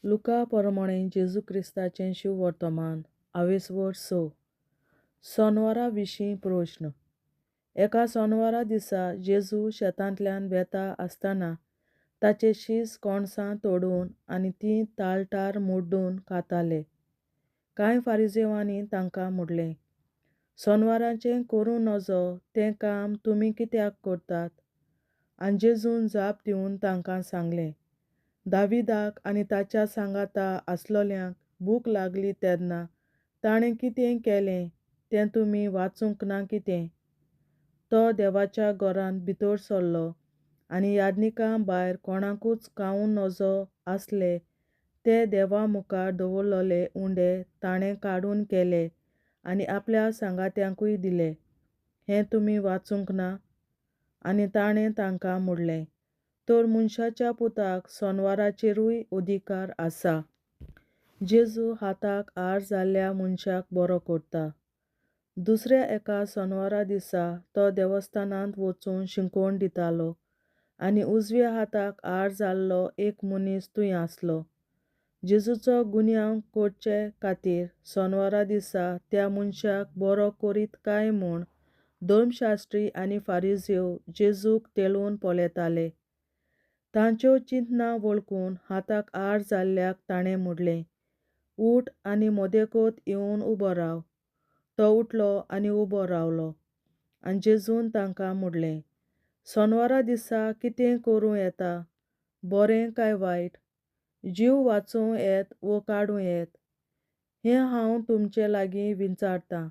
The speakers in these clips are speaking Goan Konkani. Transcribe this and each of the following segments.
लुका प्रमाणें जेजू क्रिस्ताचें शुभवर्तमान, आवेसवर 6. सोनवारा विशीं प्रश्न. एका सोनवारा दिसा जेजू शेतांतल्यान वेता आसतना ताचे शीस कणसां तोडून आनी तीं ताळटार मुड्डून खाताले. कांय फारिजेवांनी तांकां म्हणलें, सोनवाराचें करूं नजो तें काम तुमी कित्याक करतात? आनी जेजून जाप दिवन तांकां सांगलें, दाविदाक आनी ताच्या सांगाता आसलोल्यांक भूक लागली तेन्ना ताणें कितें केलें तें तुमी वाचूंक ना कितें? तो देवाच्या घरांत भितर सरलो आनी याज्ञिकां भायर कोणाकूच खावूं नजो आसले ते देवा मुखार दवरलेले उंडे ताणें काडून केले आनी आपल्या सांगात्यांकूय दिले. हें तुमी वाचूंक ना? आनी ताणें तांकां म्हणलें, तर मनशाच्या पुताक सोनवाराचेरूय अधिकार आसा. जेजू हाताक आर जाल्ल्या मनशाक बरो करता. दुसऱ्या एका सोनवारा दिसा तो देवस्थानांत वचून शिकोवण दितालो आनी उजव्या हाताक आर जाल्लो एक मनीस थंय आसलो. जेजूचो गुन्यांव करचे खातीर सोनवारा दिसा त्या मनशाक बरो करीत काय म्हूण धर्मशास्त्री आनी फारिजेव जेजूक तेळून पळयताले. तांच्यो चिंतना वळखून हाताक आर जाल्ल्याक ताणें म्हणलें, उठ आनी मदेकोत येवन उबो राव. तो उठलो आनी उबो रावलो. आनी जेजून तांकां म्हणलें, सोनवारा दिसा कितें करूं येता, बरें काय वायट? जीव वाचोवं येत वो काडूं येत? हें हांव तुमचे लागीं विचारतां.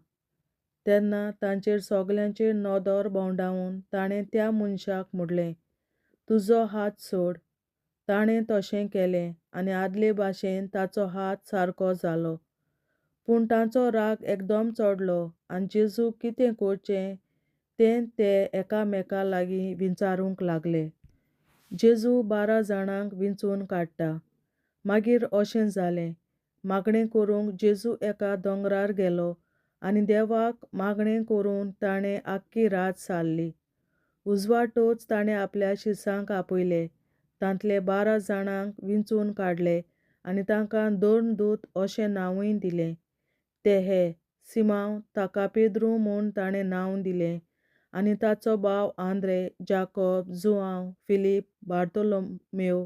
तेन्ना तांचेर सगल्यांचेर नदर भोंवडावन ताणें त्या मनशाक म्हणलें, तुजो हात सोड. ताणें तशें केलें आनी आदले भाशेन ताचो हात सारको जालो. पूण तांचो राग एकदम चडलो आनी जेजूक कितें करचें तें ते एकामेका लागीं विचारूंक लागले. जेजू 12 जाणांक विंचून काडटा. मागीर अशें जालें, मागणें करूंक जेजू एका दोंगरार गेलो आनी देवाक मागणें करून ताणें आख्खी रात सारली. उजवाटोच ताणें आपल्या शिसांक आपयले, तांतले 12 जाणांक विंचून काडले आनी तांकां धर्मदूत अशें नांवूय दिलें. ते हे: सिमांव, ताका पेद्रू म्हूण ताणें नांव दिलें, आनी ताचो भाव आंद्रे, जाकोब, जुआंव, फिलीप, बार्तोलोमेव,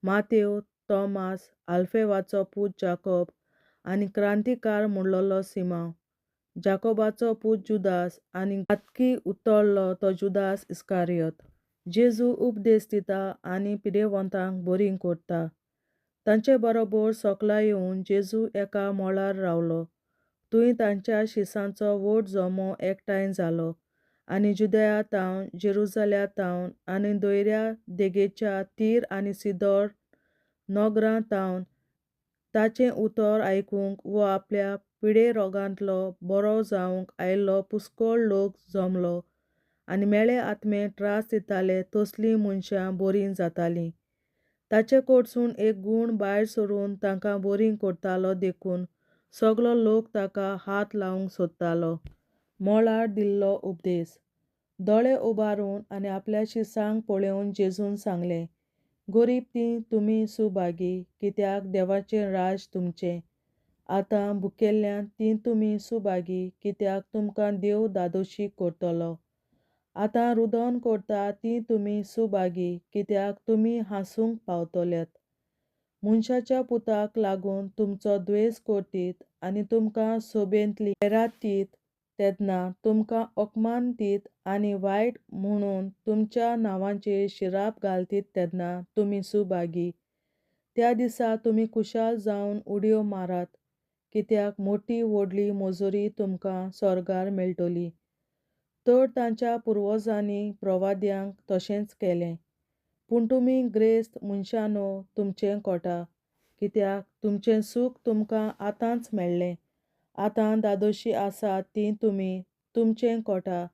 मातेव, तोमास, आल्फेवाचो पूत जाकोब आनी क्रांतिकार म्हणलोलो सिमांव, जाकोबाचो पूत जुदास आनी घातकी उतरलो तो जुदास इस्कारियोत. जेजू उपदेश दिता आनी पिडेवंतांक बरीं करता. तांचे बरोबर सकला येवन जेजू एका मळार रावलो. थंय तांच्या शिसांचो व्हड जमो एकठांय जालो आनी जुदया तावन, जेरुजाल्या तावन आनी दर्या देगेच्या तीर आनी सिदोर नगरां तावन ताचें उतर आयकूंक वो आपल्या पिडे रोगांतलो बरो जावंक आयिल्लो पुस्कळ लोक जमलो आनी मेळे आत्मे त्रास दिताले तसलीं मनशां बरीं जातालीं. ताचे कडसून एक गूण भायर सरून तांकां बरीं करतालो देखून सगलो लोक ताका हात लावंक सोदतालो. मळार दिल्लो उपदेश. दोळे उबारून आनी आपल्या शिसांक पळोवन जेजून सांगलें, गरीब तीं तुमी सुभागी, कित्याक देवाचें राज तुमचें. आतां भुकेल्ल्यान तीं तुमी सुभागी, कित्याक तुमकां देव धादोशी करतलो. आतां रुदन करता तीं तुमी सुभागी, कित्याक तुमी हांसूंक पावतल्यात. मनशाच्या पुताक लागून तुमचो द्वेस करतीत आनी तुमकां सोबेंतली खैरात दीत तेन्ना तुमकां अपमान दीत आनी वायट म्हणून तुमच्या नांवाचेर शिराप घालतीत तेन्ना तुमी सुभागी. त्या दिसा तुमी खुशाल जावन उडयो मारात, कित्याक मोटी व्हडली मजुरी तुमकां स्वर्गार मेळटली. तर तांच्या पुर्वजांनी प्रवाद्यांक तशेंच केलें. पूण तुमी ग्रेस्त मनशांनो, तुमचें कोटा, कित्याक तुमचें सूख तुमकां आतांच मेळ्ळें. आतां धादोशी आसात तीं तुमी, तुमचें कोटा,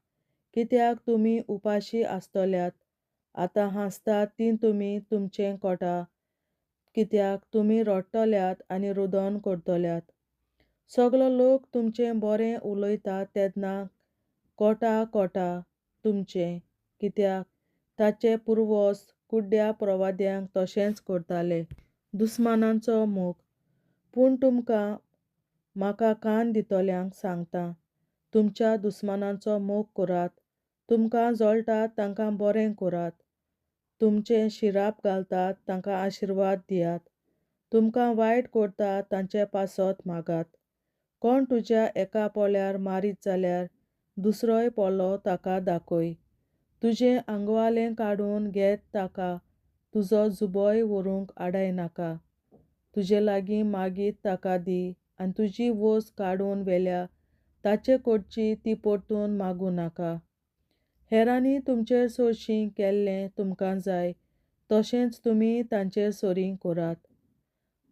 कित्याक तुमी उपाशी आसतल्यात. आतां हांसतात तीं तुमी, तुमचें कोटा, कित्याक तुमी रडटल्यात आनी रुदन करतल्यात. सगलो लोक तुमचें बरें उलयता तेन्ना कोटा कोटा तुमचें, कित्याक ताचे पुर्वज कुड्ड्या प्रवाद्यांक तशेंच करताले. दुस्मानांचो मोग. पूण तुमकां म्हाका कान दितल्यांक सांगता, तुमच्या दुस्मानांचो मोग करात, तुमकां जळटात तांकां बरें करात, तुमचें शिराप घालतात तांकां आशिर्वाद दियात, तुमकां वायट करतात तांचे पासत मागात. कोण तुज्या एका पोल्यार मारीत जाल्यार दुसरोय पोलो ताका दाखय. तुजें आंगवालें काडून घेत ताका तुजो जुबोय व्हरूंक आडायनाका. तुजे लागीं मागीत ताका दी आनी तुजी वस्त काडून व्हेल्या ताचे कडची ती परतून मागूं नाका. हेरांनी तुमचे सरशीं केल्लें तुमकां जाय तशेंच तुमी तांचे सरीं करात.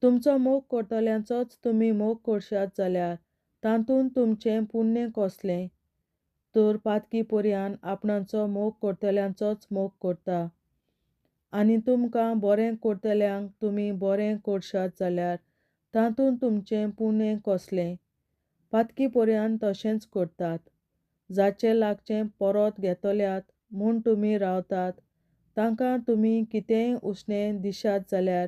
तुमचो मोग करतल्यांचोच तुमी मोग करशात जाल्यार तातूंत तुमचें पुण्य कसलें? तर पातकी पर्यान आपणाचो मोग करतल्यांचोच मोग करता. आनी तुमकां बरें करतल्यांक तुमी बरें करशात जाल्यार तातूंत तुमचें पुण्य कसलें? पातकी पर्यान तशेंच करतात. जाचे लागचें परत घेतल्यात म्हूण तुमी रावतात तांकां तुमी कितेंय उश्णें दिशात जाल्यार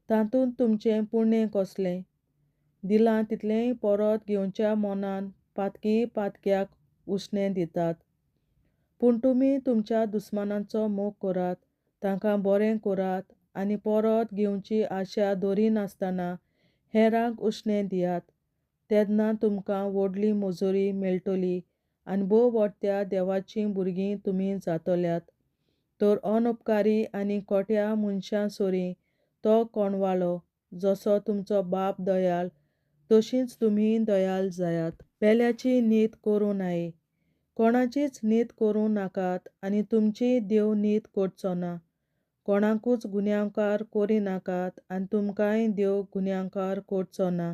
तातूंत तुमचें पुण्य कसलें? दिलां तितलेंय परत घेवच्या मनान पातकी पातक्याक उश्णें दितात. पूण तुमी तुमच्या दुस्मानांचो मोग करात, तांकां बरें करात आनी परत घेवची आशा दरिनासतना हेरांक उश्णें दियात. तेन्ना तुमकां व्हडली मजुरी मेळटली आनी भोव व्हडत्या देवाचीं भुरगीं तुमी जातल्यात. तर अनउपकारी आनी खोट्या मनशां सरीं तो कोणवाळो, जसो तुमचो बाप दयाळ तशींच तुमी दयाळ जायात. पेल्याची नीत करूं नये. कोणाचीच नीत करूं नाकात आनी तुमचीय देव नीत करचो ना. कोणाकूच गुन्यांवकार करिनाकात आनी तुमकांय देव गुन्यांवकार करचो ना.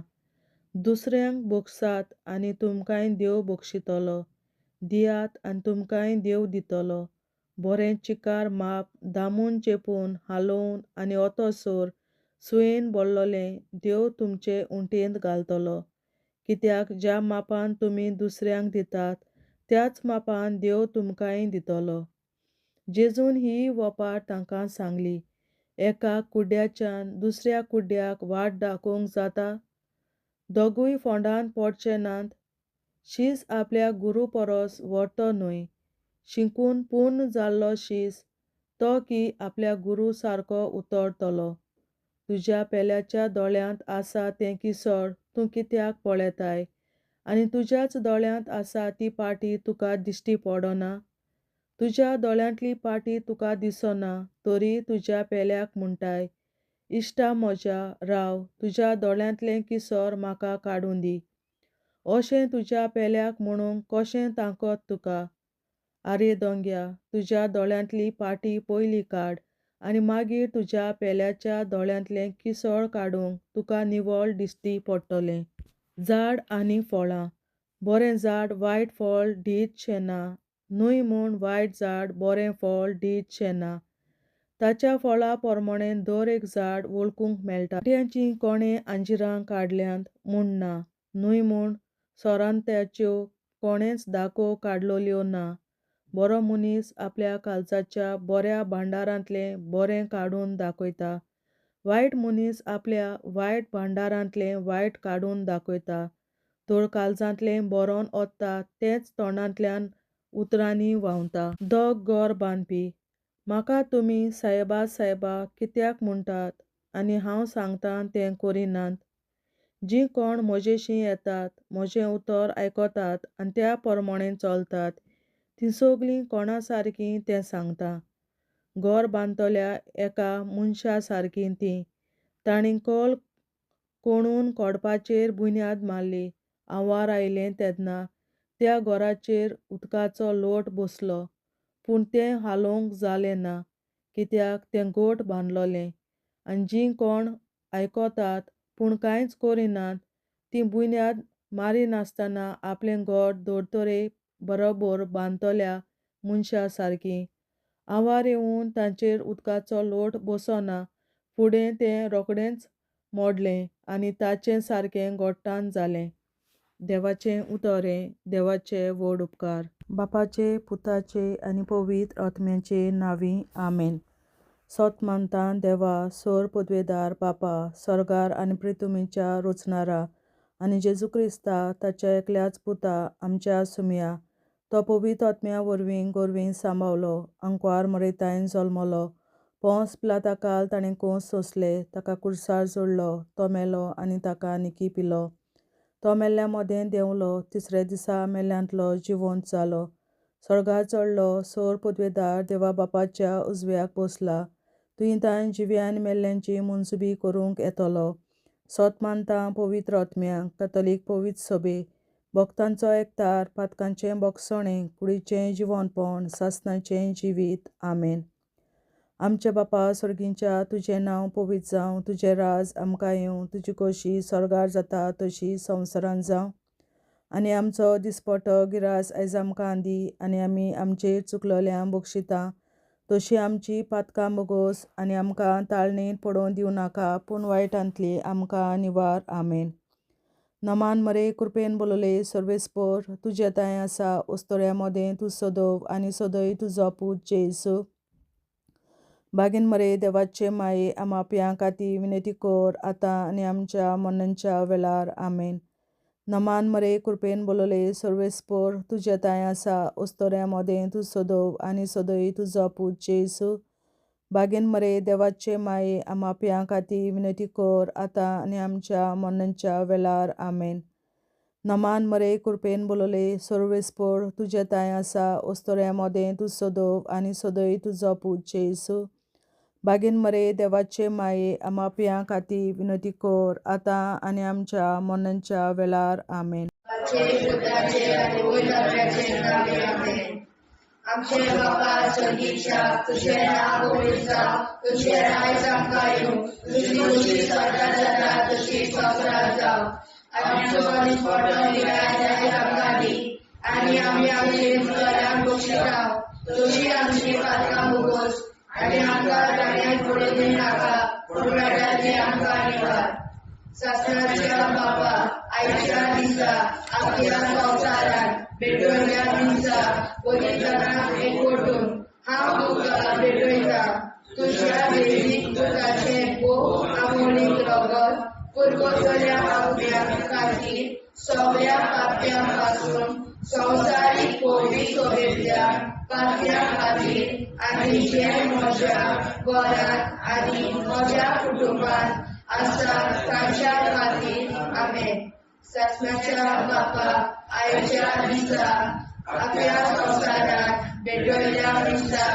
दुसऱ्यांक भोगसात आनी तुमकांय देव बक्षितलो. दियात आनी तुमकांय देव दितलो. बरें चिकार माप दामून चेपून हालोवन आनी ओतोसर सुयेन भरलेलें देव तुमचे उंटयेंत घालतलो. कित्याक ज्या मापान तुमी दुसऱ्यांक दितात त्याच मापान देव तुमकांय दितलो. जेजून ही वपार तांकां सांगली, एका कुड्ड्याच्यान दुसऱ्या कुड्ड्याक वाट दाखोवंक जाता? दोगूय फोंडांत पडचे नात? शीस आपल्या गुरू परस व्हडतो न्हय, शिकून पूर्ण जाल्लो शीस तो की आपल्या गुरू सारको उतरतलो. तुज्या पेल्याच्या दोळ्यांत आसा तें किसळ तूं कित्याक पळयताय आनी तुज्याच दोळ्यांत आसा ती पाटी तुका दिश्टी पडना? तुज्या दोळ्यांतली पाटी तुका दिसना तरी तुज्या पेल्याक म्हणटाय, इश्टा म्हज्या राव, तुज्या दोळ्यांतलें किसर म्हाका काडून दी. अशें तुज्या पेल्याक म्हणूंक कशें ताकत तुका? आरे दोंग्या, तुज्या दोळ्यांतली पाटी पयली काड आनी मागीर तुज्या पेल्याच्या दोळ्यांतलें किसळ काडूंक तुका निवळ दिश्टी पडटलें. झाड आनी फळां. बरें झाड वायट फळ दीत ना, न्हय म्हूण वायट झाड बरें फळ दीत ना. ताच्या फळा प्रमाणें दर एक झाड वळखूंक मेळटा. कांट्याचीं कोणें अंजिरां काडल्यांत म्हूण ना, न्हय म्हूण सोरांत्याच्यो कोणेंच दाखो काडलेल्यो ना. बरो मनीस आपल्या काळजाच्या बऱ्या भांडारांतलें बरें काडून दाखयता. वायट मनीस आपल्या वायट भांडारांतलें वायट काडून दाखयता. तर काळजांतलें बरोवन ओत्ता तेंच तोंडांतल्यान उतरांनी व्हांवता. दोग घर बांदपी. म्हाका तुमी सायबा सायबा कित्याक म्हणटात आनी हांव सांगतां तें करिनात? जीं कोण म्हजेशीं येतात, म्हजें उतर आयकतात आनी त्या प्रमाणें चलतात तीं सगलीं कोणा सारकीं तें सांगता. घर बांदतल्या एका मनशा सारकीं तीं. तांणी खोल कोणून कोडपाचेर बुन्याद मारली. आवार आयलें तेन्ना त्या घराचेर उदकाचो लोट बसलो, पूण तें हालोवंक जालें ना, कित्याक तें गोट बांदलोलें. आनी जीं कोण आयकतात पूण कांयच करिनात तीं बुन्याद मारिनासतना आपलें घर धर्तरे बरोबर बांदतल्या मनशा सारकीं. आवार येवन तांचेर उदकाचो लोट बसना फुडें तें रोखडेंच मोडलें आनी ताचें सारकें गोट्टान जालें. देवाचें उतर हें देवाचे व्हड उपकार. बापाचे, पुताचे आनी पवित्र आत्म्याचे नांवी, आमेन. सोत मानता देवा सोर पदवेदार बापा सोर्गार आनी प्रितुमीच्या रोचणारा आनी जेजू क्रिस्ता ताच्या एकल्याच पुता आमच्या सुमया तो पवित्र आत्म्या वरवीं गोरवीं सांबावलो आंकवार मरेतायन जल्मलो पोंस पिलाताकाल ताणें कोस सोंसले ताका कुर्सार जोडलो तो मेलो आनी ताका निकी पिलो तो मेल्ल्या मदें देंवलो तिसऱ्या दिसा मेल्ल्यांतलो जिवंत जालो स्वर्गार चडलो सोर पदवेदार देवा बापाच्या उजव्याक बसला तुंय ताण जिव्या आनी मेल्ल्यांची मुनसुबी करूंक येतलो. सोत मानता पवित्र आत्म्याक कथोलीक पवित्र सभे भक्तांचो एकतार पातकांचें बोगसणें कुडीचें जिवनपण सासणाचें जिवीत. आमेन. आमच्या बापा सर्गींच्या तुजें नांव पवित्र जावं, तुजें राज आमकां येवं, तुजी खोशी स्वर्गार जाता तशी संवसारांत जावं. आनी आमचो दिसपटो गिरास आयज आमकां दी आनी आमी आमचेर चुकलोल्यांक बक्षिता तशी आमची पातकां बोगोस आनी आमकां ताळणेंत पडोवन दिवं नाका पूण वायटांतली आमकां निवार. आमेन. नमान मरे कृपेन बोलले सर्वेस्पोर तुजें तांय आसा उस्तोऱ्या मदें तूं सदोव आनी सदय तुजो पूत जेजू. बागीन मरे देवाचे माये आमाप्यां खातीर विनंती कर आतां आनी आमच्या मरणाच्या वेळार. आमेन. नमान मरे कृपेन बोलले सर्वेस्पोर तुजें तांय आसा उस्तोऱ्या मदें तूं सदोव आनी सदय तुजो पूत जेजू. बागीन मरे देवाचे माये आमाप्यां खातीर विनंती कर आतां आनी आमच्या मरणाच्या वेळार. आमेन. नमान मरे कृपेन बोलले सर्वेस्पोर तुजें तांय आसा उस्तोऱ्या मदें तूं सदोव आनी सदय तुजो पूत जेजू. बागीन मरे देवाचे माये आमाप्यां खातीर विनंती कर आतां आनी आमच्या मरणाच्या वेळार. आमेन. आमचे बापा स्वर्गीच्या तुझें नांव पवित्र जावं, तुझें राज आमकां येवं, तुजी खोशी स्वर्गार जाता तशी संवसारांत जावं. आमचो दिसपटो गिरास आयज आमकां दी आनी आमी आमचे चुकल्यांक बक्षिता तशी आमची पातकां बोगोस आनी आमकां ताळ्यांत पडून दिवनाका पूण वायटांतली आमकां निवार. सासणाच्या बापा आयच्या दिसा आख्या संवसारांत भेटवल्या दिसा बलिदानाक एकवटून हांव तुका भेटयता तुज्या देवीक पुताचें भोव आमोलीक रगत पुरगतल्या आपल्या खातीर सगळ्या पाप्यां पासून संवसारीक पयली सोबेतल्या पात्या खातीर आनी जे म्हज्या घरांत आनी म्हज्या कुटुंबांत आसा तांच्या खातीर. आमेन. सासणाच्या बापा आयच्या दिसा आपल्या संवसारांत भेटयल्या दिसा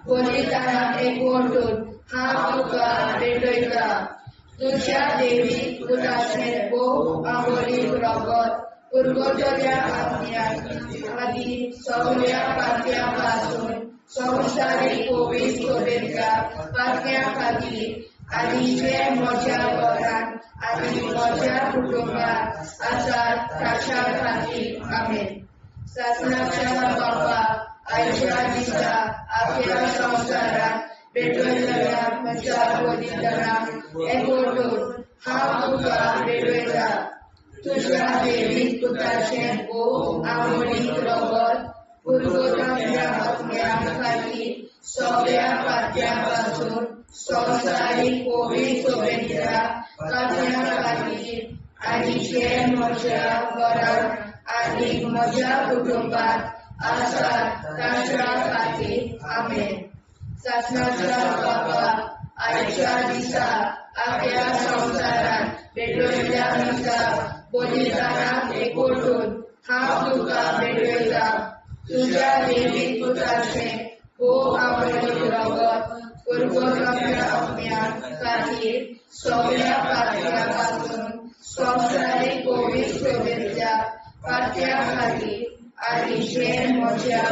बलिदानाक एकवटून हांव तुका भेटयता तुज्या देवी पुताचें भोव आमोलीक रगत पुरगतल्या आत्म्या खातीर सगळ्या पात्यां पासून संवसारीक पवित्र सोबेतल्या पात्यां खातीर आनी जे म्हज्या घरांत आनी म्हज्या कुटुंबांत आसात ताच्या खातीर. आमेन. सासणाच्या बापा आयच्या दिसा आख्या संवसारांत भेटयतल्या म्हज्या बलिदानाक एकवटून हांव तुका भेटयता तुज्या देवीक पुताचें भोव आमोलीक रगत पुरगतल्या आत्म्या खातीर सगळ्या पात्यां पासून संवसारीक पवित्र सोबेतल्या पात्यां खातीर आनी जे म्हज्या घरांत आनी म्हज्या कुटुंबांत आसात तांच्या खातीर. आमेन. सासणाच्या बापा आयच्या दिसा आख्या संवसारांत भेटयल्या दिसा बलिदानाक एकवटून हांव तुका भेटयता तुज्या देवीक पुताचें भोव आमोलीक रगत पुरगतल्या आत्म्या खातीर सगळ्या पात्यां पासून संवसारीक पवित्र सोबेतल्या पात्यां खातीर आनी जे म्हज्या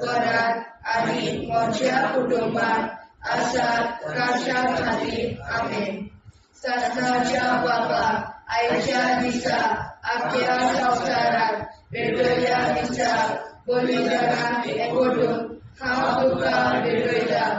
घरांत आनी म्हज्या कुटुंबांत आसात तांच्या खातीर. आमेन. सासणाच्या बापा आयच्या दिसा आख्या संवसारांत भेटयल्या दिसा बलिदानाक एकवटून हांव तुका भेटयता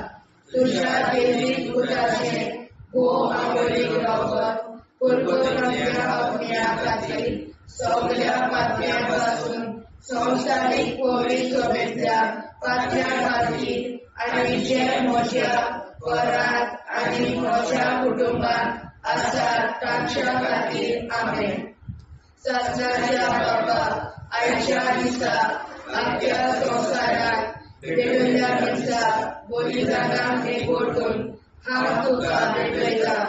तुज्या देवीक पुताचें भोव आमोलीक रगत पुरगतल्या आत्म्या खातीर सगळ्या पात्यां पासून संवसारीक पवित्र सोबेतल्या पात्यां खातीर आनी जे म्हज्या घरांत आनी म्हज्या कुटुंबांत आसा तांच्या खातीर. आमेन. सासणाच्या बाबा, आयच्या दिसा आख्ख्या संवसारांत भेटयल्ल्या मिसा बलिदानाक एकवटून हांव तुका भेटयतां.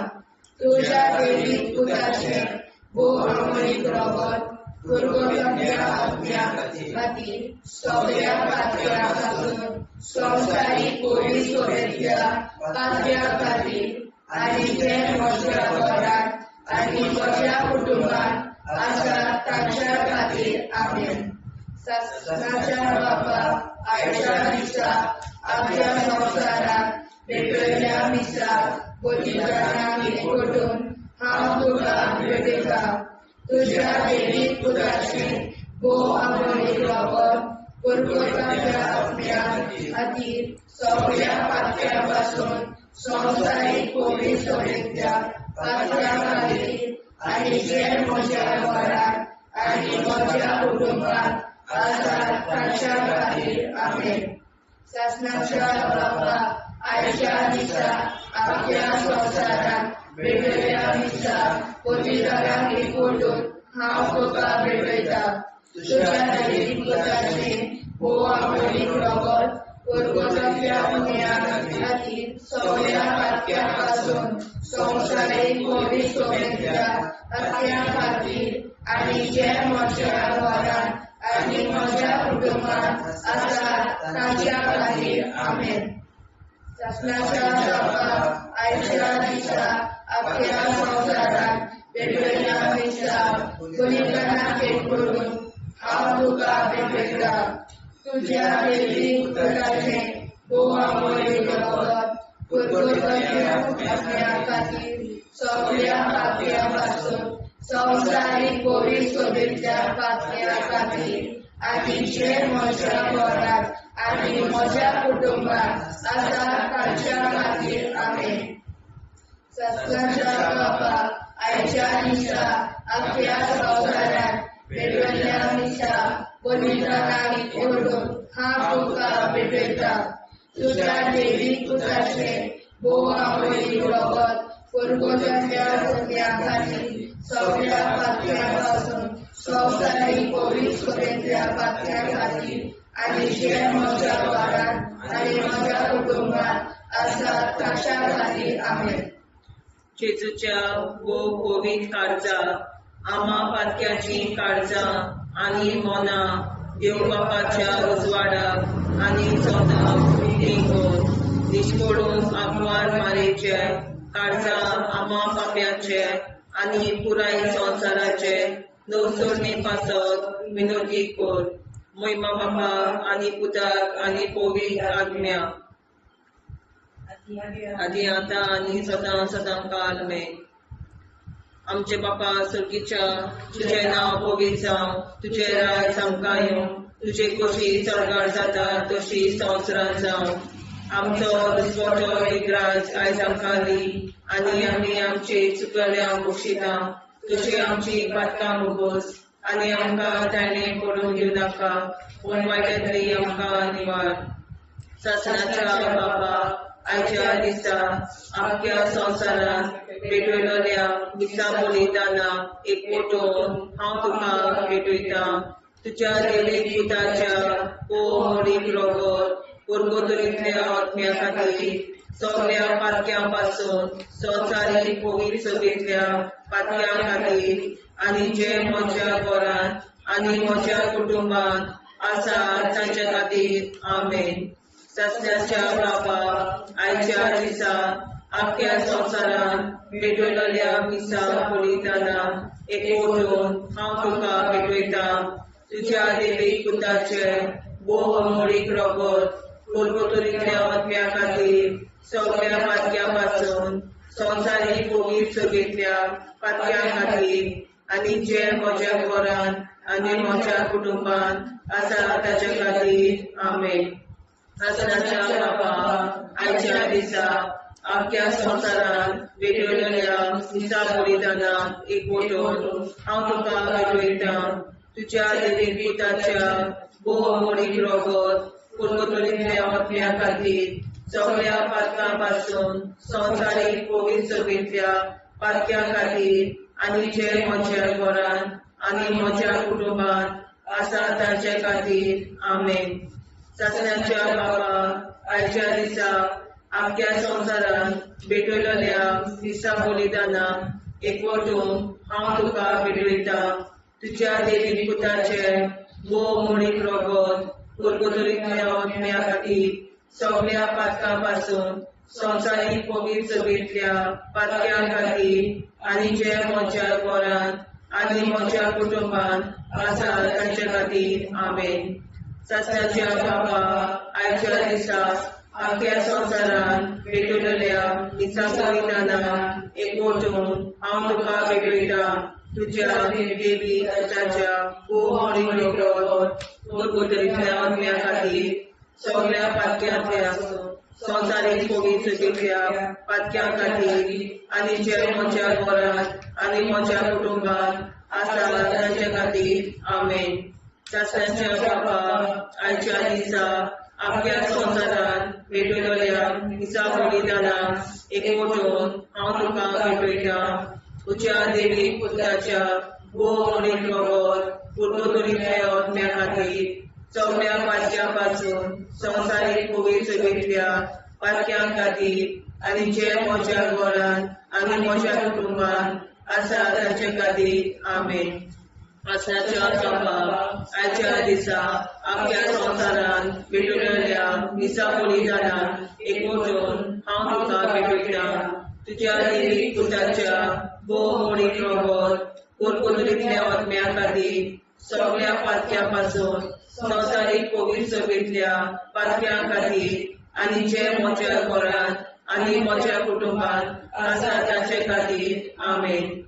तुज्या देवीक पुताचें भोव अमोलीक रगत पुर्वजांच्या आत्म्या खातीर सगळ्या पात्र्या पासून संवसारीक पयली सोबेंतल्या पात्र्या खातीर आनी जे म्हज्या घरांत आनी म्हज्या कुटुंबांत आसा तांच्या खातीर. आमेन. सासणाच्या बाबा, आयच्या दिसा आमच्या संवसारांत भेटयल्ल्या मिसा बलिदानाक एकवटून हांव तुका भेटयतां. तुज्या देवीक पुताचें भोव अमोलीक रगत पुर्वजांच्या आत्म्या खातीर सगळ्या पात्र्या पासून संवसारीक पयली सोबेंतल्या पात्र्या खातीर आनी जे म्हज्या घरांत आनी म्हज्या कुटुंबांत आसा तांच्या खातीर. आमेन. सासणाच्या बाबा, आयच्या दिसा आख्ख्या संवसारांत भेटयल्ल्या मिसा बलिदानाक एकवटून हांव तुका भेटयतां. तुज्या देवीक पुताचें भोव अमोलीक रगत पुर्वजांतल्या पुण्या खातीर सगळ्या पात्र्या पासून संवसारीक पयली सोबेंतल्या पात्र्या खातीर आनी जे म्हज्या घरांत आनी म्हज्या कुटुंबांत आसा तांच्या खातीर. आमेन. सासणाच्या बाबा, आयच्या दिसा आख्ख्या संवसारांत भेटयल्ल्या मिसा बलिदानाक एकवटून हांव तुका भेटयतां. तुज्या देवीक पुताचें भोव अमोलीक रगत पुर्वजांच्या आत्म्या खातीर सगळ्या पात्र्या पासून संवसारीक पयली सोबेंतल्या पात्र्या खातीर आनी जे म्हज्या घरांत आनी म्हज्या कुटुंबांत आसा तांच्या खातीर. आमेन. सासणाच्या बाबा, आयच्या दिसा आख्ख्या संवसारांत भेटयल्ल्या मिसा बलिदानाक एकवटून हांव तुका भेटयतां. तुज्या देवीक पुताचें भोव अमोलीक रगत पुर्वजांतल्या पुण्या खातीर सगळ्या पात्र्या पासून संवसारीक पयली सोबेंतल्या पात्र्या खातीर आनी जे म्हज्या घरांत आनी म्हज्या कुटुंबांत आसा तांच्या खातीर. आमेन. जेजूच्या भोव पवित्र काळजा, आमा पातक्याचीं काळजां आनी मनां देव बापाच्या उजवाडाक आनी स्वताक उक्तीं कर. निश्कोडून आंकवार मारेचे काळजां आमा पाप्याचे आनी पुराय संवसाराचे नवसरणे पासत विनोदी कर. मोयमा बापा आनी पुताक आनी पवित्र आत्म्या, आदी आतां आनी सदां सदां काल मेन. आमचे बापा सर्गीच्या, तुजें नांव पवित्र जावं, तुजें राज आमकां येवं, तुजे कशी सर्गार जाता तशी संवसारांत जावं. आमचो दिसवटो एक राज आयज आमकां दी आनी आमी आमचे चुकल्या बक्षिता तशी आमची पातकां मुगोस आनी आमकां ताणें पडून घेवं नाका, पूण वायटांतली आमकां निवार. सासणाच्या बाबा, आयच्या दिसा आख्ख्या संवसारांत भेटयलेल्या मिसा बलिदानाक एकवटून हांव तुका भेटयतां. तुज्या देवीक पुताच्या भोव अमोलीक रगत पुर्गोतरींतल्या आत्म्या खातीर सगळ्या पातक्यां पासून संवसारीक पवित्र सभेंतल्या पातक्यां खातीर आनी जे म्हज्या घरांत आनी म्हज्या कुटुंबांत आसा तांच्या खातीर. आमेन. सासणाच्या बापा, आयच्या दिसा आख्ख्या संवसारांत भेटयलेल्या मिसा बलिदानाक एकवटून हांव तुका भेटयतां. तुज्या देवीक पुताचें भोव अमोलीक रगत पुर्वतरींतल्या आत्म्या खातीर सगळ्या पातक्यां पासून संवसारीक पवित्र सभेंतल्या पातक्यां खातीर आनी जे म्हज्या घरांत आनी म्हज्या कुटुंबांत आसा ताच्या खातीर. आमेन. सासणाच्या बापा, आयच्या दिसा आख्ख्या संवसारांत भेटयलेल्या मिसा बलिदानाक एकवटून हांव तुका भेटयतां. तुज्या देवीक पुताच्या भोव अमोलीक रगत पुर्वतरींतल्या आत्म्या खातीर सगळ्या पातकां पासून संवसारीक पवित्र सभेंतल्या पातक्यां खातीर आनी जे म्हज्या घरांत आनी म्हज्या कुटुंबांत आसा तांचे खातीर. आमेन. सासणाच्या बाबा, आयच्या दिसा आमच्या संवसारांत भेटयलेल्या दिसा बलिदानाक एकवटून हांव तुका भेटयता. तुज्या देवी पुताचे भोव मोडीक रगत पुर्गुतरींतल्या आत्म्या खातीर सगळ्या पातकां पासून संवसारीक पवित्र सभेंतल्या पातक्यां खातीर आनी जे म्हज्या घरांत आनी म्हज्या कुटुंबांत आसा तांचे खातीर. आमेन. सासणाच्या बाबा, आयच्या दिसा आमच्या संवसारांत भेटयलेल्या दिसा बलिदानाक एकवटून हांव तुका भेटयता. तुज्या देवी पुताच्या भोव मोडीक रगत पुर्गुतरींतल्या आत्म्या खातीर सगळ्या पातक्यांतल्या संवसारीक पवित्र सभेंतल्या पातक्यां खातीर आनी जे म्हज्या घरांत आनी म्हज्या कुटुंबांत आसा तांचे खातीर. आमेन. सासणाच्या बाबा, आयच्या दिसा आमच्या संवसारांत भेटयलेल्या दिसा बलिदानाक एकवटून हांव तुका भेटयता. तुज्या देवी पुताच्या भोव मोडीक रगत पुर्गुतरींतल्या आत्म्या खातीर सगळ्या पातक्यां पासून संवसारीक पवित्र सभेंतल्या पातक्यां खातीर आनी जे म्हज्या घरांत आनी म्हज्या कुटुंबांत आसा तांचे खातीर. आमेन. आसनाच्या बाबा, आयच्या दिसा आमच्या संवसारांत भेटयलेल्या दिसा बलिदानाक एकवटून हांव तुका भेटयता. तुज्या देवी पुताच्या भोव मोडीक रगत पुर्गुतरींतल्या आत्म्या खातीर सगळ्या पातक्यां पासून संवसारीक पवित्र सभेंतल्या पातक्यां खातीर आनी जे म्हज्या घरांत आनी म्हज्या कुटुंबांत आसा तांचे खातीर. आमेन.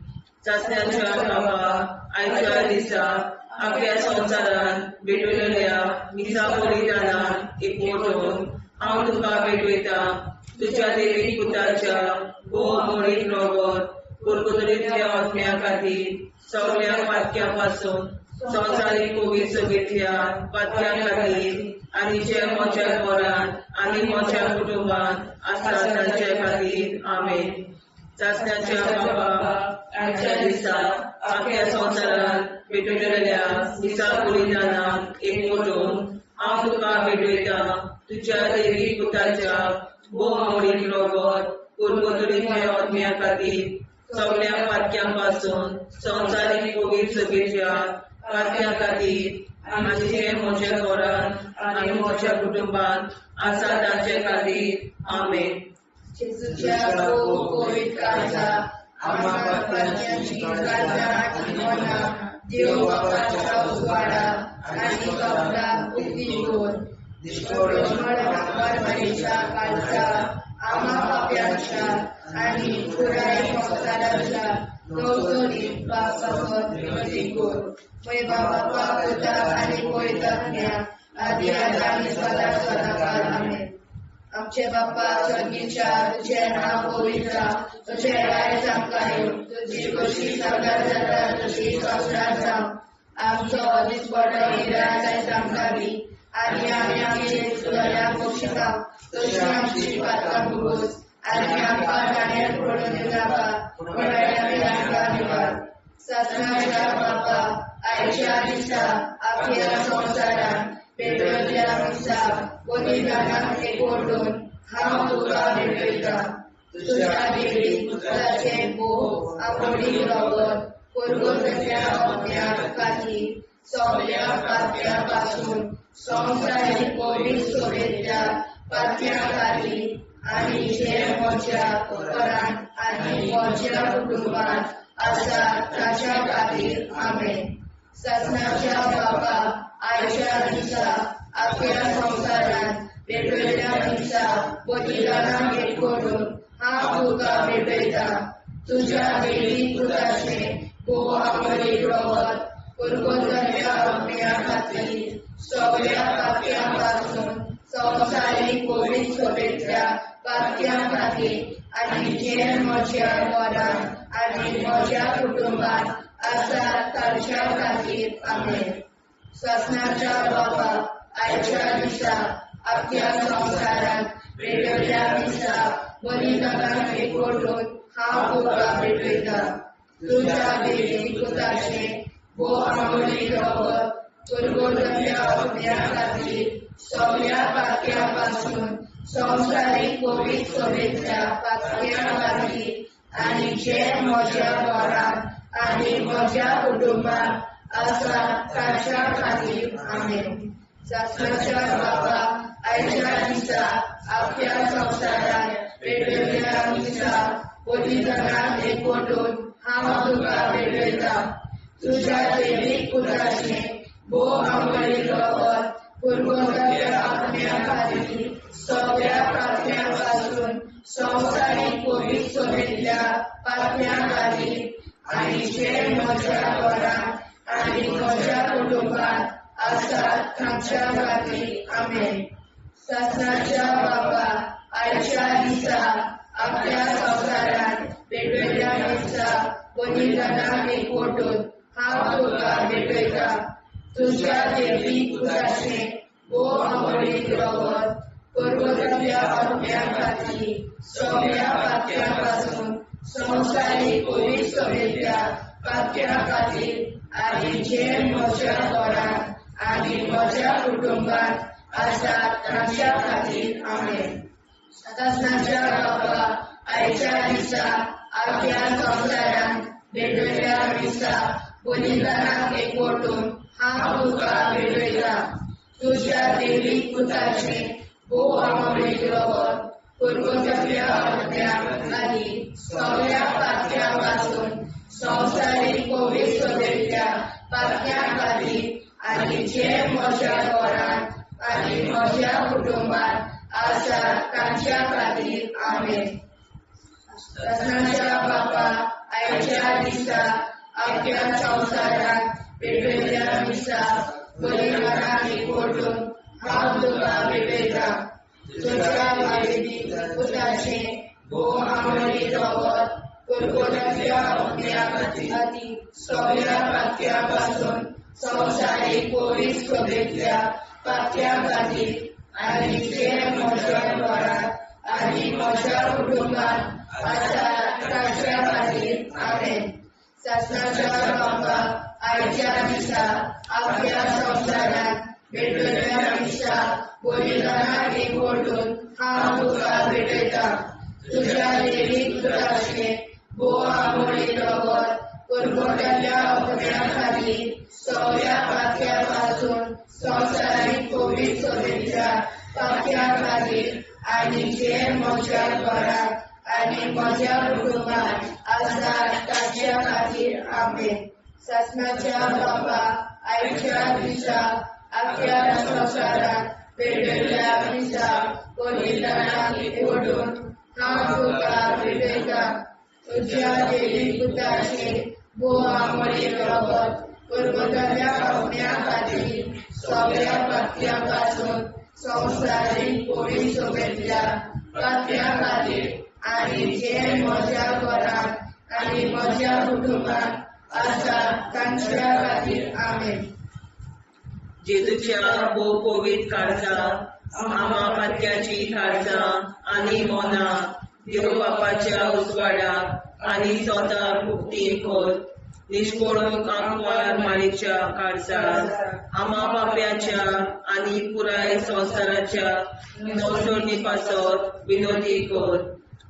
सासणाच्या बाबा, आयच्या दिसा आमच्या संवसारांत भेटयलेल्या मिसा बलिदानाक एकवटून हांव तुका भेटयता. तुज्या देवी पुताच्या भोव मोडीक रगत पुर्गुतरींतल्या आत्म्या खातीर सगळ्या पातक्यां पासून संवसारीक पवित्र सभेंतल्या पातक्यां खातीर आनी जे म्हज्या घरांत आनी म्हज्या कुटुंबांत आसा तांचे खातीर. आमेन. सासणाच्या बाबा, आयच्या दिसा आमच्या संवसारांत भेटयलेल्या दिसा बलिदानाक एकवटून हांव तुका भेटयता. तुज्या देवी पुताच्या भोव मोडीक रगत पुर्गुतरींतल्या आत्म्या खातीर सगळ्या पातक्यां पासून संवसारीक पवित्र सभेच्या पातक्यां खातीर आनी जे म्हज्या घरांत आनी म्हज्या कुटुंबांत आसा तांचे खातीर. आमेन. जेजूच्या भोव पवित्र काळजा, आम्हा पाप्यांची काळजां आनी मनां देव बापाच्या उजवाडा आनी कपलाक उक्ती दवर. मरमारीच्या काळजा, आम्हा पाप्यांच्या आनी पुराय संवसाराच्या गवसणीत बापासत मदीं कर. पय बापा, पुता आनी पवित्र आत्म्या, आदी आनी सदा सदाकाळ. आमेन. आमचे बाप्पा स्वर्गीच्या, तुझें नांव पवित्र जावं, तुझें राज आमकां येवं, तुजी खोशी सर्गात जाता तशी संवसारांत जावं. आमचो दिसपडो इराज आयज आमकां दी, आनी आमी आमचे चुकल्यांक बक्षिता तशी आमची पातकां भोगोस, आनी आमकां ताणें पडून दिवनाका, पूण आमकां निवार. सासणाच्या बापा, आयच्या दिसा आख्या संवसारांत पेटवल्ल्या दिसा बलिदानाक एकवटून हांव तुका भेटयता. तुज्या देवी पुताचें भोव आवडीक रगत पुर्गुतल्या आत्म्या खातीर सगळ्या पातक्यां पासून संवसारीक पवित्र सभेंतल्या पातक्यां खातीर आनी जे म्हज्या घरांत आनी म्हज्या कुटुंबांत आसा ताच्या खातीर. आमेन. सासणाच्या बापा, आयच्या दिसा आख्या संवसारांत पेटवल्ल्या दिसा बलिदानाक एकवटून हांव तुका भेटयता. तुज्या देवी पुताचें भोव आवडीक रगत पुर्गुतल्या आत्म्या खातीर सगळ्या पातक्यां पासून संवसारीक पवित्र सभेंतल्या पातक्यां खातीर आनी जे म्हज्या घरांत आनी म्हज्या कुटुंबांत आसा तांच्या खातीर. आमेन. सासणाच्या बापा, आयच्या दिसा आख्या संवसारांत पेटयल्ल्या मिसा बलिदानाक एकवटून हांव तुका भेटयतां. तुज्या देवी पुताचें भोव आमोली रगत पुर्वजांच्या आत्म्या खातीर सगळ्या पातक्यां पासून संवसारीक पवित्र सभेंतल्या पातक्यां खातीर आनी जे म्हज्या घरांत आनी म्हज्या कुटुंबांत आसा ताच्या खातीर. आमेन. सासणाच्या बाबा, आयच्या दिसा आख्या संवसारांत पेटयल्ल्या मिसा बलिदानाक एकवटून हांव तुका भेटयतां. तुज्या देवीक पुताचें भोव आमोली रगत पुर्वजांच्या आत्म्या खातीर सगळ्या पातक्यां पासून संवसारीक पवित्र सभेंतल्या पातक्यां खातीर आनी जे म्हज्या घरांत आनी म्हज्या कुटुंबांत आसात तांच्या खातीर. आमेन. सासणाच्या बाबा, आयच्या दिसा आख्या संवसारांत पेटयल्ल्या मिसा बलिदानाक एकवटून हांव तुका भेटयतां. तुज्या देवी पुताचें भोव आमोली रगत पुर्वजांच्या आत्म्या खातीर सगळ्या पातक्यां पासून संवसारीक पवित्र सभेंतल्या पातक्यां खातीर आनी जे म्हज्या घरांत आनी म्हज्या कुटुंबांत आसात तांच्या खातीर. आमेन. सासणाच्या बाबा, आयच्या दिसा आख्या संवसारांत भेटयल्ल्या मिसा बलिदानाक एकवटून हांव तुका भेटयतां. तुज्या देवी पुताचें भोव आमोली रगत पुर्वजांच्या आत्म्या खातीर सगळ्या पातक्यां पासून संवसारीक पवित्र सभेंतल्या पातक्यां खातीर आनी जे म्हज्या घरांत आनी म्हज्या कुटुंबांत आसा तांच्या खातीर. आमेन. सासणाच्या बापा, आयच्या दिसा आख्या संवसारांत पेटयल्ल्या मिसा बलिदानाक एकवटून हांव तुका भेटयतां. तुज्या देवी पुताचें भोव आमोली रगत पुर्वजांच्या आत्म्या खातीर सगळ्या पातक्यां पासून संवसारीक पवित्र सभेंतल्या पातक्यां खातीर आनी जे म्हज्या घरांत आनी म्हज्या कुटुंबांत आसा तांच्या खातीर. आमेन. सासणाच्या बाबा, आयच्या दिसा आख्या संवसारांत भेटयल्ल्या मिसा बलिदानाक एकवटून हांव तुका भेटयतां. तुज्या देवी पुताचें भोव आमोली रगत पुर्वजांच्या आत्म्या खातीर सगळ्या पातक्यां पासून संवसारीक पवित्र सभेंतल्या पातक्यां खातीर आनी जे म्हज्या घरांत आनी म्हज्या कुटुंबांत आसा तांच्या खातीर. आमेन. सासणाच्या बाबा, आयच्या दिसा आख्या संवसारांत पेटयल्ल्या मिसा बलिदानाक एकवटून हांव तुका भेटयतां. तुज्या देवी पुताचें भोव आमोली रगत पुर्वजांच्या आत्म्या खातीर सगळ्या पातक्यां पासून संवसारीक पवित्र सभेंतल्या पातक्यां खातीर आनी जे म्हज्या घरांत आनी म्हज्या कुटुंबांत आसा तांच्या खातीर. आमेन. जेजूच्या भोव पवित्र काळजा, आमा पातक्याची काळजा आनी मनां देव बापाच्या उजवाडाक आनी स्वताक उक्ती कर. निश्कोळूंक आंकवार मारीच्या काळजार, आमा पाप्याच्या आनी पुराय संवसाराच्या नवसोडणी पासत विनोदी कर.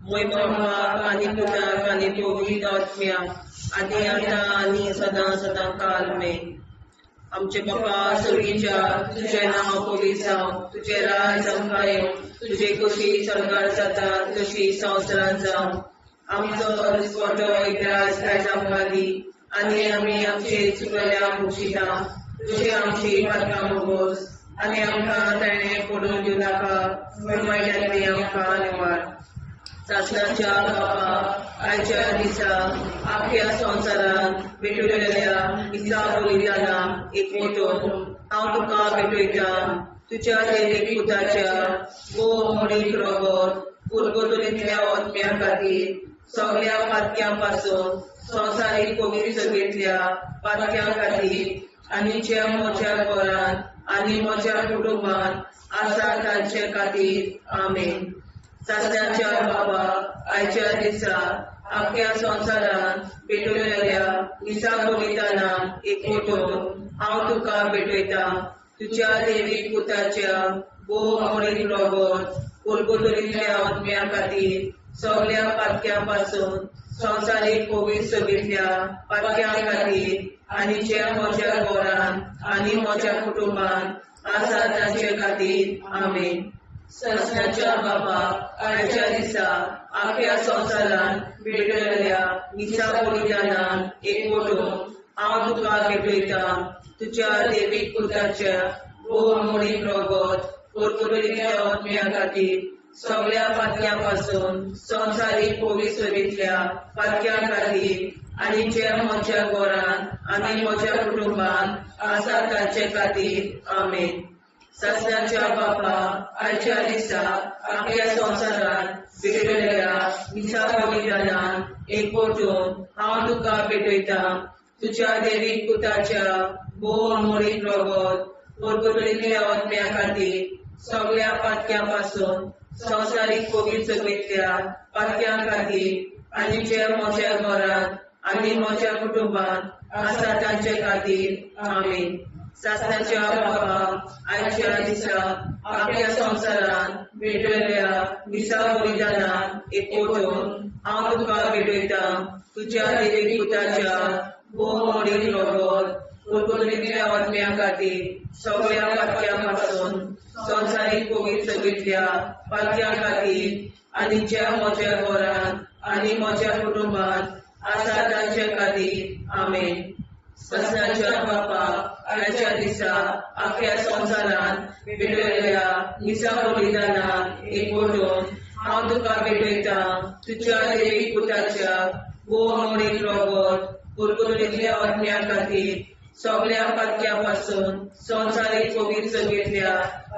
मोय बापाक आनी पुताक आनी पवित्र आत्म्याक आनी आतां आनी सदां सदां काल मेन. आमचे बापा स्वर्गीच्या, तुजें नांव पवित्र जावं, तुजें राज आमकां येवं, तुजे कशी स्वर्गार जाता तशी संवसारांत जावं. आमचो दिसपटो इतिहास आयज आमकां दी आनी आमी आमचे चुकल्या मुक्षिता तुजे आमची पातकां मोगोस आनी आमकां ताणें पडून दिवं नाका, पूण वायटांतली आमकां निवार. सासणाच्या बापा, आयच्या दिसा आख्या संवसारांत भेटयलेल्या मिसा बलिदानाक एकवटून हांव तुका भेटयतां. तुज्या देवी पुताच्या भोव मोडीक रगत पुर्गतुरींतल्या आत्म्या खातीर सगळ्या पातक्यां पासून संवसारीक पवित्र सभेंतल्या पातक्यां खातीर आनी ज्या म्हज्या घरांत आनी म्हज्या कुटुंबान आसा तांचे खातीर. आमेन. सासणाच्या बाबा, आयच्या दिसा आख्या संवसारान पेटवलेल्या मिसा बलिदानान एकवटून हांव तुका भेटयतां. तुज्या देवी पुताच्या भोव आवडीक रगत पुर्तुगेजींतल्या आत्म्या खातीर सगल्या पातक्यां पासून संवसारीक कोवीड सगळींतल्या पातक्यां खातीर आनी जे म्हज्या घरान आनी म्हज्या कुटुंबान आसा तांचे खातीर. आमेन. ससनाच्या बाबा, आयच्या दिसा आख्या संवसारान भेटयलेल्या मिसा बलिदानान एकवटून हांव तुका भेटयतां. तुज्या देवीक पुताच्या भोव आमोणीक रगत पुर्तुगेजींतल्या आत्म्या खातीर सगल्या पातक्यां पासून संवसारीक कोवीड सरींतल्या पातक्यां खातीर आनी जे म्हज्या घरान आनी म्हज्या कुटुंबान आसा तांचे खातीर. आमेन. सासणाच्या बापा, आयच्या दिसा आख्या संवसारान भेटयलेल्या मिसा बलिदानान एकवटून हांव तुका भेटयतां. तुज्या देवीक पुताच्या भोव आमोणीक रगत पुर्तुगेजींतल्या आत्म्या खातीर सगल्या पातक्यां पासून संवसारीक कोवीड सगळींतल्या पातक्यां खातीर आनी जे म्हज्या घरान आनी म्हज्या कुटुंबान आसा तांचे खातीर. आमेन. सासणाच्या बाबा, आयच्या दिसा आख्या संवसारान भेटयलेल्या मिसा बलिदानान एकवटून हांव तुका भेटयतां. तुज्या देवी पुताच्या भोव मोडीक रगत पुर्तुगेजींतल्या आत्म्या खातीर सगल्या पातक्यां पासून संवसारीक कोवीड सगळींतल्या पातक्यां खातीर आनी ज्या म्हज्या घरान आनी म्हज्या कुटुंबान आसा तांचे खातीर. आमेन. ससनाच्या बापा, आयच्या दिसा आख्या संवसारान भेटयलेल्या मिसा बलिदानान एकवटून हांव तुका भेटयतां. तुज्या देवी पुताच्या भोव आमोणीक रगत पुर्तुगेजींतल्या आत्म्या खातीर सगल्या पातक्यां पासून संवसारीक कोवीड सगळींतल्या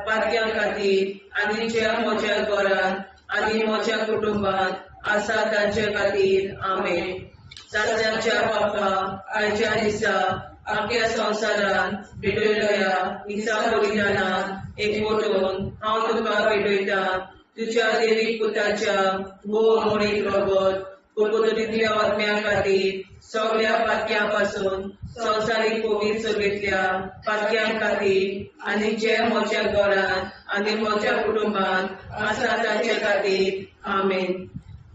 पातक्यां खातीर आनी ज्या म्हज्या घरान आनी म्हज्या कुटुंबान आसा तांचे खातीर. आमेन. सासणाच्या बापा, आयच्या दिसा आख्या संवसारान भेटयलेल्या मिसा बलिदानान एकवटून हांव तुका भेटयतां. तुज्या देवी पुताच्या भोव आमोणीक रगत पुर्तुगेजींतल्या आत्म्या खातीर सगल्या पातक्यां पासून संवसारीक कोवीड सगळींतल्या पातक्यां खातीर आनी जे म्हज्या घरान आनी म्हज्या कुटुंबान आसा तांचे खातीर. आमेन.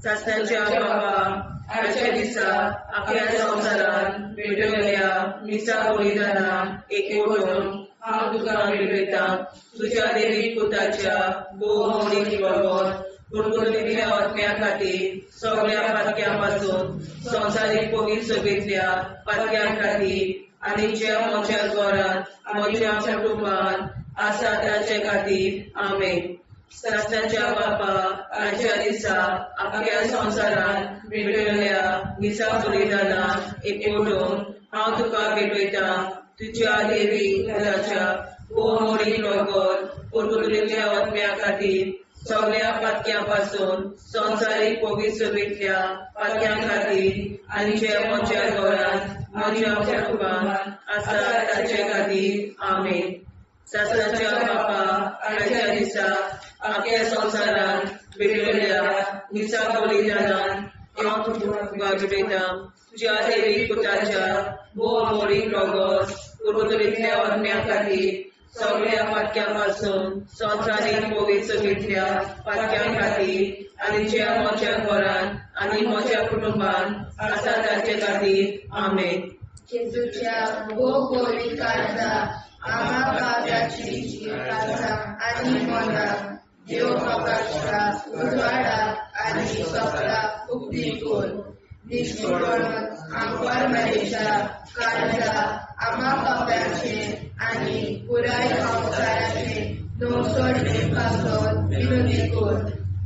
सासणाच्या बाबा, आयच्या दिसा आख्या संवसारान भेटयलेल्या मिसा बलिदानान एकवटून हांव तुका भेटयतां. तुज्या देवी पुताच्या भोव आमोणीक रगत पुर्तुगेजींतल्या आत्म्या खातीर सगल्या पातक्यां पासून संवसारीक कोवीड सगळींतल्या पातक्यां खातीर आनी ज्या म्हज्या घरान म्हज्या कुटुंबान आसा तांचे खातीर. आमेन. सासणाच्या बापा, आयच्या दिसा आख्या संवसारान भेटयलेल्या मिसा बलिदानान एकवटून हांव तुका भेटयतां. तुज्या देवी पुताच्या भोव आमोणीक रगत पुर्तुगेजींतल्या आत्म्या खातीर सगल्या पातक्यां पासून संवसारीक कोवीड सगळींतल्या पातक्यां खातीर आनी जे म्हज्या घरान म्हज्या कुटुंबान आसा तांचे खातीर. आमेन. सासणाच्या बापा, आयच्या दिसा आख्या संवसारान भेटयलेल्या मिसा बलिदानान हांव तुका भेटयतां. तुज्या देवी पुताच्या भोव आमोणीक रगत पुर्तुगेजींतल्या आत्म्या खातीर सगल्या पातक्यां पासून संवसारीक कोवीड सगळींतल्या पातक्यां खातीर आनी ज्या म्हज्या घरान आनी म्हज्या कुटुंबान आसा तांचे खातीर. आमेन. जेजूच्या भोव पवित्र काळजा, आम्हा पाप्याची काळजा आनी मना देव बापाच्या उजवाडा आनी सपना उक्ती कर. निश्कोळून आमकां मरेच्या काळजा आम्हा पाप्याचे आनी पुराय संवसाराचे नवसोडणे पासून विनंती कर.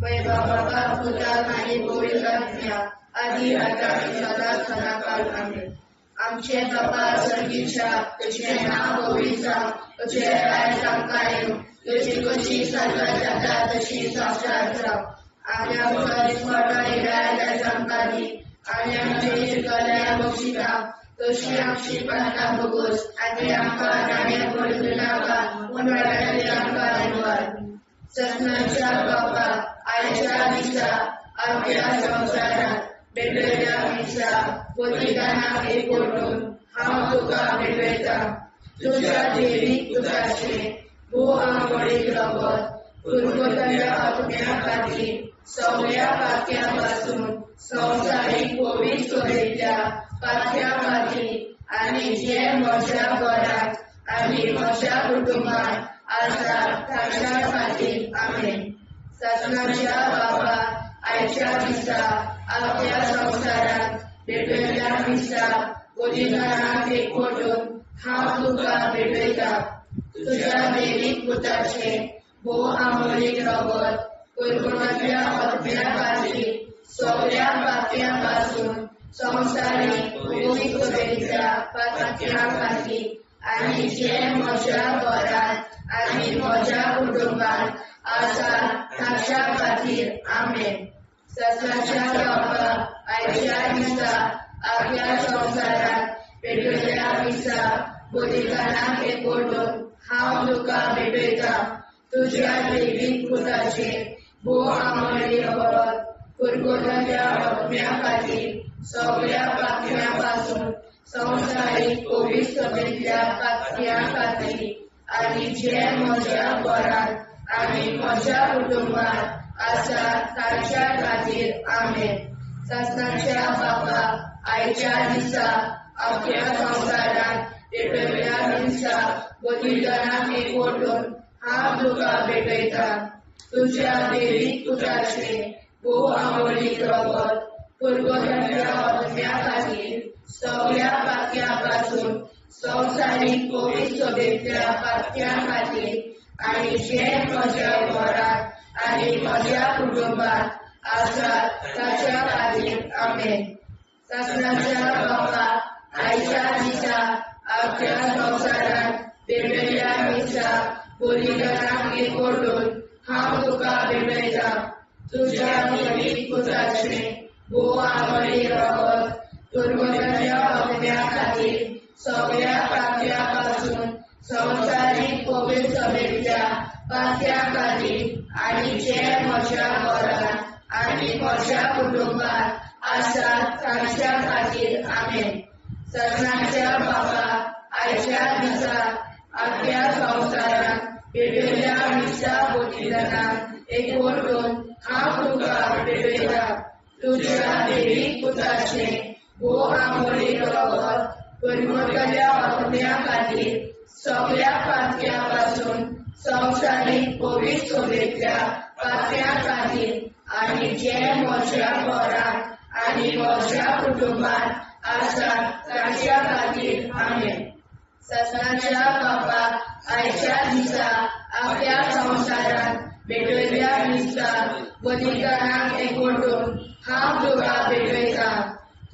मय बाबा पुताक आनी पवित्र आत्म्या आदी आतां आनी सदां सदां काल. आमेन. आमचे बापा स्वर्गीच्या, तुजें नांव पवित्र जावं, तुजें राज आमकां येवं, तुजी कशी स्वर्गात जाता तशी संवसारात जावं. आनी आमकां दिसपडो इराय आमकां दी, आनी आमचे चुकल्यार बक्षिता तशी आमची पातकां भोगोस आनी आमकां राण्या पडूं नाका पूण वायटांतल्यान आमकां निवार. सस्नाच्या बापा आयच्या दिसा आमच्या संवसारांत भेटयल्या मिसा बलिदानाक एकवटून हांव तुका भेटयतां. तुज्या देवीक पुताचें भोव आंवडीक रगत पुर्वतल्या आत्म्या खातीर सगळ्या पात्या पासून संवसारीक पवित्र सोबेच्या पात्या खातीर आनी जे म्हज्या घरांत आनी म्हज्या कुटुंबांत आसा ताच्या खातीर. आमेन. सासणाच्या बाबा आयच्या दिसा आपल्या संवसारांत भेटयल्या मिसा बलिदानाक एकवटून हांव तुका भेटयतां. तुज्या देवीक पुताचें भोव आमोलीक रगत पुर्वतल्या आत्म्या खातीर सगळ्या पात्या पासून संवसारीक पवित्र पात्या खातीर आनी जे म्हज्या घरांत आनी म्हज्या कुटुंबांत आसा ताच्या खातीर. आमेन. सासणाच्या बाबा आयच्या दिसा आपल्या संवसारांत पेटयल्या मिसा बलिदानाक एकवटून हांव तुका भेटयतां. तुज्या देवीक पुताचें भोव आमोली रगत पुर्वतल्या आत्म्या खातीर सगळ्या पात्या पासून संवसारीक पवित्र सभेंतल्या पात्या खातीर आनी जे म्हज्या घरांत आनी म्हज्या कुटुंबांत आसा ताच्या खातीर. आमेन. सासणाच्या बाबा आयच्या दिसा आपल्या संवसारांत पेटयल्या मिसा बलिदानाक एकवटून हांव तुका भेटयतां. तुज्या देवीक पुताचें भोव आंवडीक रगत पुर्वतल्या आत्म्या खातीर सगळ्या पात्या पासून संवसारीक पवित्र सभेंतल्या पात्या खातीर आनी जे म्हज्या घरांत आनी म्हज्या कुटुंबांत आसा ताच्या खातीर. आमेन. सासणाच्या बाबा आयच्या दिसा आपल्या संवसारांत पेटयल्या मिसा बलिदानाक एकवटून हांव तुका भेटयतां. तुज्या देवीक पुताचें भोव आंवडीक रगत पुर्वतल्या आत्म्या खातीर सगळ्या पात्या पासून संवसारीक पवित्र सभेंतल्या पात्या खातीर आनी जे म्हज्या घरांत आनी म्हज्या कुटुंबांत आसा ताच्या खातीर. आमेन. सस्नाच्या बाबा आयच्या दिसा आपल्या संवसारांत पेटयल्या मिसा बलिदानाक एकवटून हांव तुका भेटयतां. तुज्या देवीक पुताचें भोव आंवडीक रगत पुर्वतल्या आत्म्या खातीर सगळ्या पात्या पासून संवसारीक पवित्र सभेंतल्या पात्या खातीर आनी जे म्हज्या घरांत आनी म्हज्या कुटुंबांत आसा ताच्या खातीर. आमेन. सासणाच्या बाबा आयच्या दिसा आपल्या संवसारांत भेटयल्या मिसा बलिदानाक एकवटून हांव तुका भेटयतां.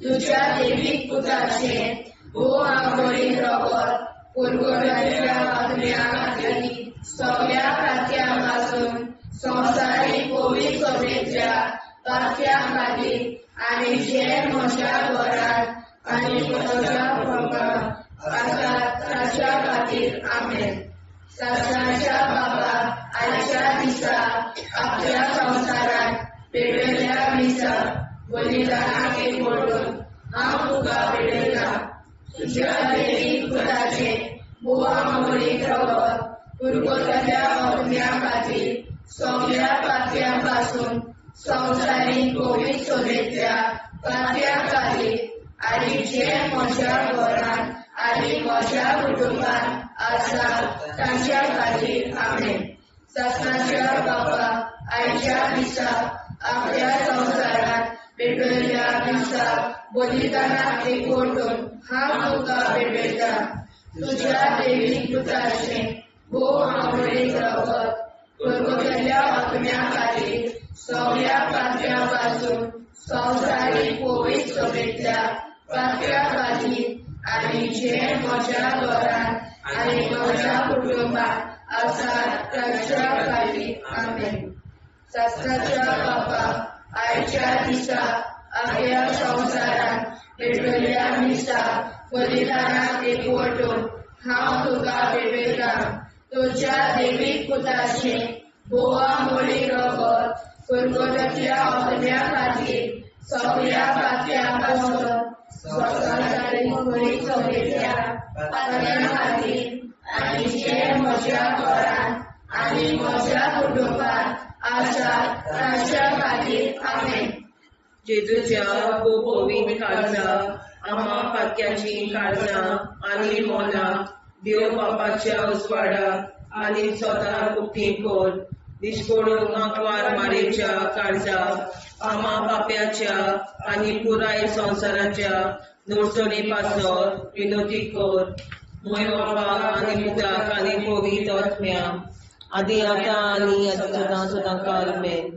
तुज्या देवीक पुताचें भोव आंवडीक रगत पुर्वतल्या आत्म्या खातीर सगळ्या पात्या पासून संवसारीक पवित्र सभेंतल्या पात्या खातीर आनी जे म्हज्या घरांत आनी म्हज्या कुटुंबांत आसा ताच्या खातीर. आमेन. सासणाच्या बाबा आयच्या दिसा आपल्या संवसारांत पेटयल्या मिसा बलिदानाक एकवटून हांव तुका भेटयतां. तुज्या देवीक पुताचें भोव आंवडीक रगत पुर्वतल्या आत्म्या खातीर सगळ्या पात्या पासून संवसारीक पवित्र सभेंतल्या पात्या खातीर आनी जे म्हज्या घरांत आनी म्हज्या कुटुंबांत आसा ताच्या खातीर. आमेन. सासणाच्या बाबा आयच्या दिसा आपल्या संवसारांत पेटयल्या मिसा बलिदानाक एकवटून हांव तुका भेटयतां. तुज्या देवीक पुताचें भोव आंवडीक रगत पुर्वतल्या आत्म्या खातीर सगळ्या पात्या पासून संवसारीक पवित्र सभेंतल्या पात्या खातीर आनी जे म्हज्या घरांत आनी म्हज्या कुटुंबांत आसा ताच्या खातीर. आमेन. सासणाच्या बाबा आयच्या दिसा आपल्या संवसारांत पेटयल्या मिसा बलिदानाक एकवटून हांव तुका बेबेता. तुज्या देवीक पुताचें गोवा मोळी रगत पुरगोटाच्या अपल्या खातीर सगळ्या पात्या पासून स्वताच्या मोळी सगळ्या पात्या खातीर आनी जे म्हज्या घरांत आनी म्हज्या कुटुंबांत आसात ताच्या खातीर. आमेन. जेजूच्या भोव काळजा, आमा पातक्याची काळजां आनी मोनां देव बापाच्या उजवाडा आनी स्वता उक्ती कर. दिशकोडून आंकवार मारेच्या काळजा, आमा पाप्याच्या आनी पुराय संवसाराच्या नोडसणी पासत विनोती कर. मोय बापा आनी पुताक आनी पवित्र आत्म्या, आदी आतां आनी सदां सदां काल मेन.